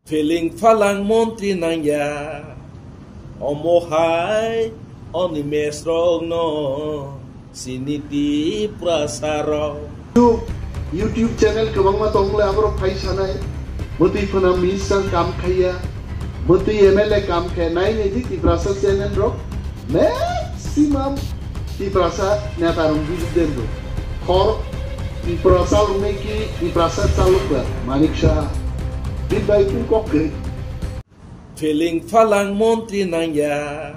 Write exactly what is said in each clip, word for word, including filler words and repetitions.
Feeling phalang montri nangya, omo hai Animesh rokno chini Tiprasa rok. YouTube, YouTube channel kwbangma tongmole aborok phai sanai, mwtwi phano minister kam khaiya, mwtwi M L A kam khe nai nai di Tiprasa channel rok, maximum Tiprasa neta rok bidden bo. Khor Tiprasa rok nai ki Tiprasa chalok ba Manik Saha, bit bai pun kok khe. Feeling phalang montri nangya,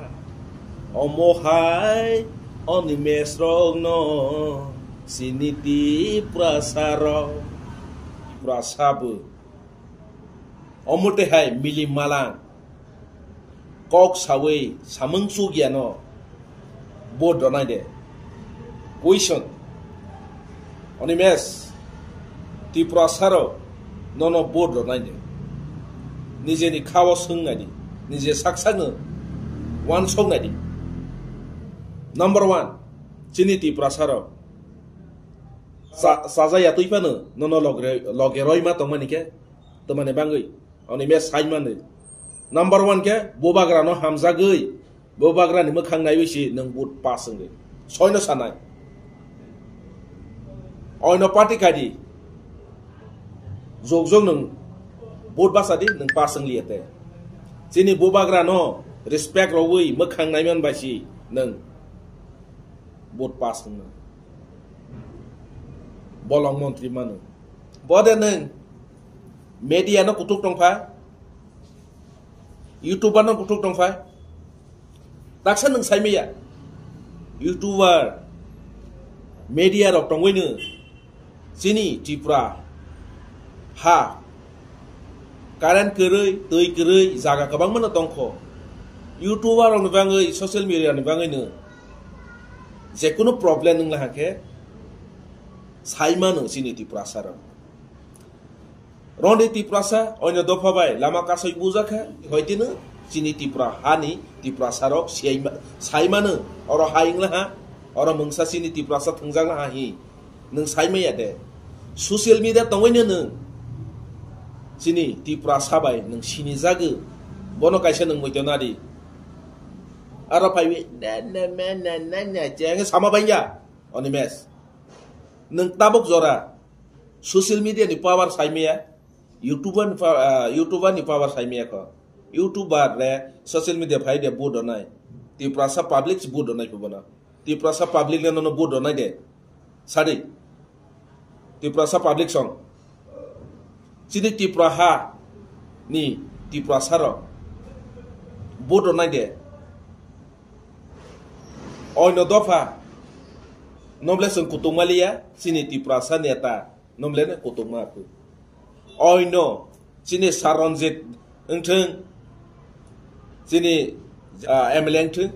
omo hai Animesh rokno chini Tiprasa rok. Tiprasa bo omo tei hai mili malang kok sawi samung chukya no vote rwnai de. Question. Animesh, Tiprasa rok nono vote rwnai de. Nijeni khao swng nai di. Nije sak sakno uansuk nai di. Number one, chini Tiprasa rok cha-, chaja ya twi phano nono logre-, loge roi ma tongmani khe twmani bangwi Animesh sai mani. Number one khe bubagra no hamjagwi bubagrani mwkhang naiwi si nwng vote pass wngwi. Soino sanai. Oino party kadi. Jok jok nwng vote basa di nwng pass wngliya te. Chini bubagra no respect rogwi mwkhang naiman bai si nwng vote pass wngno. Bolong montri mano. Bode nwng media no kutuk tongpha. YouTuber no kutuk tongpha. Taksa nwng saimaya. YouTuber, media rok tongwino chini Tripura ha current kwrwi, twi kwrwi, jaga kwbangma no tongkho. YouTuber rok ni bangwi, social media ni bangwi no jekunu problem wngla hakhe saimano chini Tiprasa rok. Roni Tiprasa, oino dopha bai lama kasoi bujakha, hoitino chini Tipra hani Tiprasa rok saima-, saimano, oro ha wngla ha, oro mungsa chini Tiprasa thwngjak la ha hi, nwng saimaya de. Social media tongwino nwng chini Tiprasa bai nwng sinijagwi, bono kaisa nwng muitonari. Aro phaiwi, ne, ne, me, ne, ne, ne, chengwi sama bangya, Animesh. Nwng tabuk jora social media ni power saimaya, YouTuber ni pa-, ah, YouTuber ni power saimaya kho. YouTuber re social media phai de vote donai. Tiprasa public si vote donai pho bono. Tiprasa public le nono vote donai de. Sadi. Tiprasa public song. Chini Tipra ha ni Tiprasa rok vote donai de. Oino dopha, noble chwng kutung maliya, chini Tiprasa neta, noble ne kutung ma phu. Oino, chini Saranjit wngthwng, chini, ah, M L A wngthwng,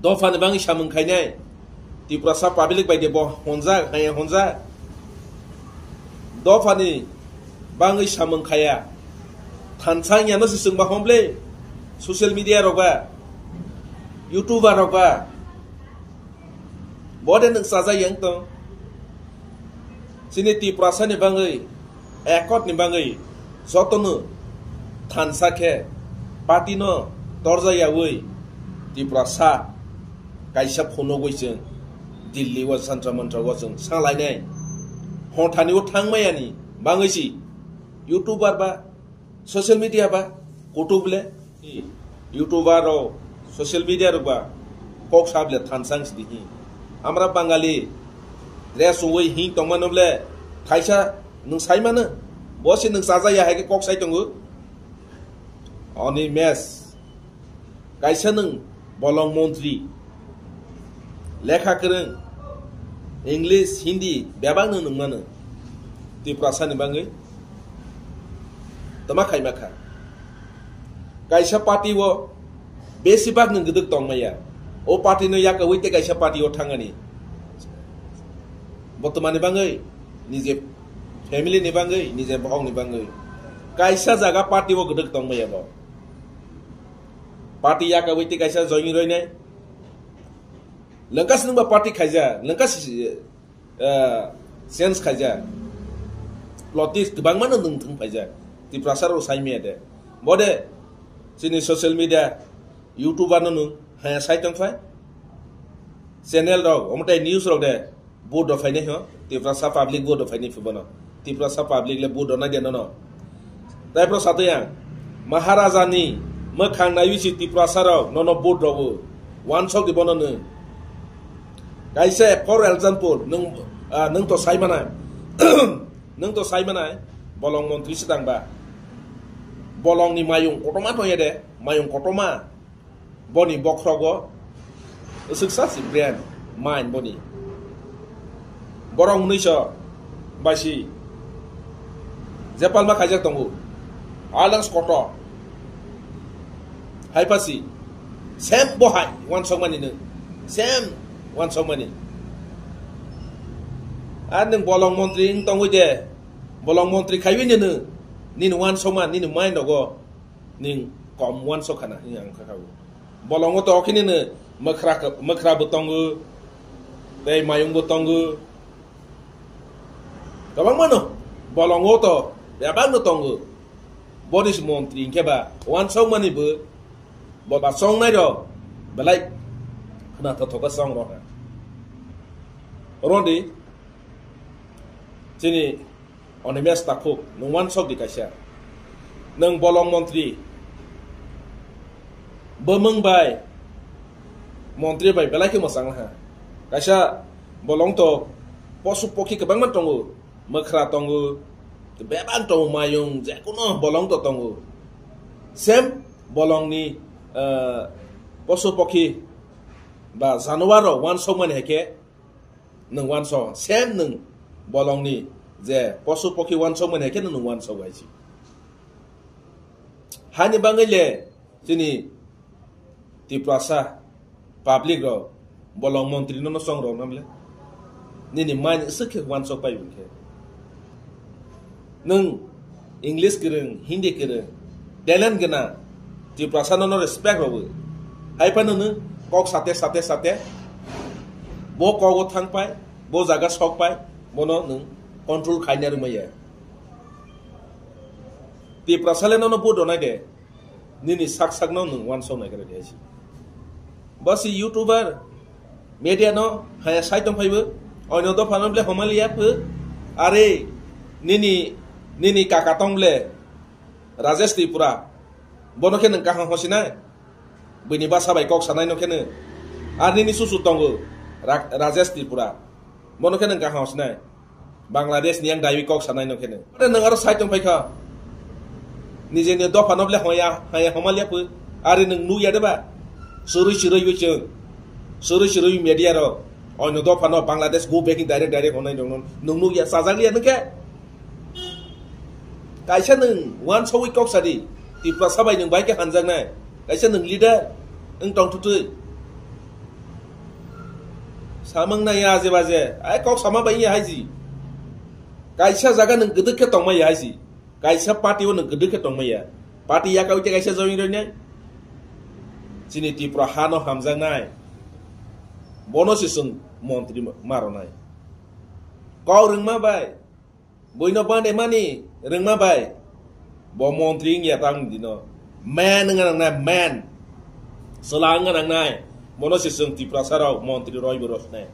dopha ni bangwi samung khainai, Tiprasa public bai de bo honjak, haya honjak. Dophani bangwi samung khaya. Thansa wngya no se chwngba hom ble. Social media rok ba, YouTuber rok ba. Bo de nwng chajak yang tong. Chini Tiprasa ni bangwi, ekot ni bangwi, jotono thansa khe party no torja yawi Tiprasa kaisa phunugwi chwng Delhi o Jantar Mantar o chwng sanglainai. Hothani o thangmayani bangwi si YouTuber ba social media ba kutuk le YouTuber rok social media rok ba kok sable thansang sidi hi. Amra Bangali dress ungwi hing tongmano ble thaisa nwng saimano bo se nwng chajaya hai khe kok sai tongo. Oni mes. Kaisa nwng bolong montri, lekha kwrwng, English, Hindi bebak nwng nungmano Tiprasa ni bangwi tama khaima kha. Kaisa party o besibak nwng gwdwk tongmaya, o party no yakawi tei kaisa party o thangani. Bo twmani bangwi, nije family ni bangwi, nije bohok ni bangwi kaisa jaga party o gwdwk tongmaya bo. Party yakawi tei kaisa join roinai. Lengka sinungba party khaija, lengka si, eh, change khaija. Politics kwbangma no nwng thung phaija. Tiprasa rok sai maya de. Bode, chini social media, YouTuber no nung, haya sai tong phai. Channel rok, omo tai news rok de, vote do phainai ho, Tiprasa public vote do phainai phi bono. Tiprasa public le vote do nai de nono. Tai pro sato yang, Maharaja ni mwkhang naiwi si Tiprasa rok nono vote do bo. Wansok di bono nung. Kaisa, for example, nung, ah, nung to sai manai. Nung to sai manai, bolong montri se tang ba. Bolong ni mayung kotoma to ye de, mayung kotoma. Boni bokhrogo, swksa si brand, mind boni. Borok hwnwi so, bai si, jepalma khaijak tongo. Alans koto. Hai pasi, sem bo hai, wansokmani nung. Sem, wansokmani. Ar nung bolong montri wng tongwi de, bolong montri khaiwi nini, nini wansokma, nini mind rogo, ning kom wansok khana, hwnwi ang kha kha o. Bolongo to okhe nini mwkhra, mwkhra bo tongo, tei mayung bo tongo. Kwbangma no, bolongo to bebak no tongo. Boni se montri hwnkhe ba, wansokmani bo, bo ba chongnai rok, belai khna thothoka chong rok. Rodi, chini Onimes Takhuk, nwng wansok di kaisa. Nwng bolong montri. Bwmwng bai, montri bai belai khe mwchang ha. Kaisa bolong to posu pokhi kwbangma tongo. Mwkhra tongo, bebak tongo, mayung, jekuno bolong to tongo. Sem bolongni, eh, posu pokhi ba januar rok wansokmani hai khe, nwng wansok, sem nwng bolongni je posu pokhi wansokmani hai khe nwng wansok hai si. Hani bangwi le chini Tiprasa public rok bolong montri no no chong rok nam le. Nini mind swk khe wansok pai hwn khe. Nwng English kwrwng, Hindi kwrwng, talent gwnang, Tiprasa no no respect rw. Hai phano nwng kok sate sate sate bo kogo thang pai, bo jaga sok pai, bono nwng control khaina rwmaya. Tiprasa le no no vote rwnai de. Nini sak sak no nwng wansok nai khe rw de hai si. Bo si YouTuber, media no haya sai tong phaibo, oino dopha no ble homaliya pho. Are, nini, nini kaka tong ble Rajesh Tripura, bono khe nwng kaham hosinai? Bini basa bai kok sanai no khe nwng. Ar nini susu tongo, Ra-, Rajesh Tripura, bono khe nwng kaham hosinai? Bangladesh ni yang daiwi kok sanai no khe nwng. Ore nwng aro sai tong phai kha. Nije ni dopha no ble hoya, haya homaliya pho. Are nwng nukya de ba? Surui surui wi chwng. Surui surui media rok. Oino dopha no Bangladesh go back in direct direct honai rok no nwng nukya, sajak liya nwng khe. Kaisa nwng wansogwi kok sadi. Tiprasa bai nwng bai khe hanjaknai. Kaisa nwng leader wng tong thutwi. Samung nai aje baje. Ai kok sama bai ya haiji. Kaisa jaga nwng gdwk khe tongma ya haiji. Kaisa party o nwng gdwk khe tongma ya. Party yakawi tei kaisa join rwnai. Chini Tripura ha no hamjaknai. Bono se chwng montri ma-, ma rwnai. Kok rwngma bai. Buino bande mani rwngma bai. Bo montri wngya tang dino. Man wngna nangnai, man. Chwla wngna nangnai. Bono se chwng Tiprasa rok montri roi bo rosnai.